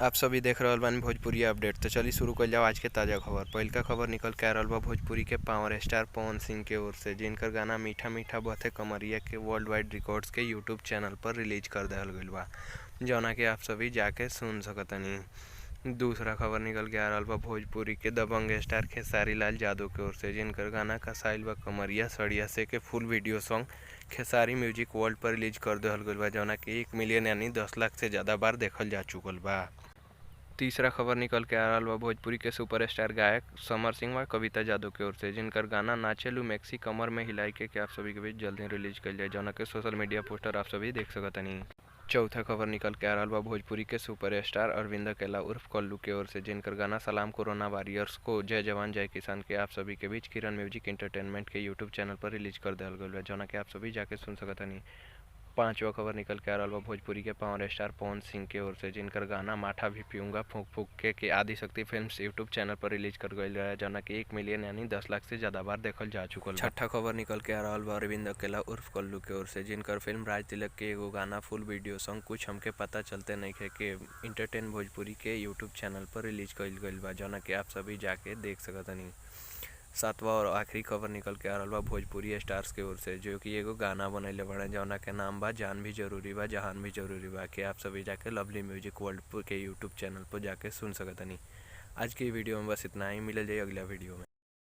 आप सभी देख रहल बानी भोजपुरी अपडेट। तो चलिए शुरू कर जाओ आज के ताज़ा खबर। पहिलका खबर निकल के आ रहल बा भोजपुरी के पावर स्टार पवन सिंह के ओर से, जिनकर गाना मीठा मीठा बथे कमरिया के वर्ल्ड वाइड रिकॉर्ड्स के यूट्यूब चैनल पर रिलीज कर दिहल गइल बा, जौना के आप सभी जाके सुन सकतनी। दूसरा खबर निकल के आ रहल बा भोजपुरी के दबंग स्टार खेसारी लाल यादव के ओर से, जिनकर गाना कसाइल बा कमरिया सड़िया से के full video song Khesari music world पर रिलीज कर दिहल गइल बा, जौना के 1 मिलियन यानी 10 लाख से ज़्यादा बार देखल जा चुकल बा। तीसरा खबर निकल के आ रहल बा भोजपुरी के सुपरस्टार गायक समर सिंह व कविता यादव के ओर से, जिनकर गाना नाचेलू मैक्सी कमर में हिलाई के आप सभी के बीच जल्दी रिलीज कइल जाए, जौना के सोशल मीडिया पोस्टर आप सभी देख सकतनी। चौथा खबर निकल के आ रहल बा भोजपुरी के सुपरस्टार अरविंद अकेला उर्फ कल्लू के ओर से, जिनकर गाना सलाम कोरोना वॉरियर्स को जय जवान जय किसान के आप सभी के बीच किरण म्यूजिक एंटरटेनमेंट के यूट्यूब चैनल पर रिलीज कर दिहल गइल बा, जौना के आप सभी जाके सुन सकतनी। पांचवा खबर निकल के आ रहल बा भोजपुरी के पावर स्टार पवन सिंह के ओर से, जिनकर गाना माठा भी पीऊंगा फूंक फूंक के आदिशक्ति फिल्म्स यूट्यूब चैनल पर रिलीज कर गइल रहे, जौना के 1 मिलियन यानी 10 लाख से ज़्यादा बार देखल जा चुकल। छठा खबर निकल के आ रहल बा अरविंद अकेला उर्फ कल्लू के ओर से, जिनकर फिल्म राज तिलक के एगो गाना फुल वीडियो सॉन्ग कुछ हमके पता चलते नहीं खे के इंटरटेन भोजपुरी के यूट्यूब चैनल पर रिलीज कइल गइल बा, जौना के आप सभी जाके देख सकतनी। सातवां और आखिरी खबर निकल के आ रहल बा भोजपुरी स्टार्स के ओर से, जो कि एगो गाना बनैले बड़े जौना के नाम बा जान भी जरूरी बा जहान भी जरूरी बा, के आप सभी जाके लवली म्यूजिक वर्ल्ड के यूट्यूब चैनल पर जाके सुन सकतनी। आज के वीडियो में बस इतना ही, मिलल जाए अगला वीडियो में।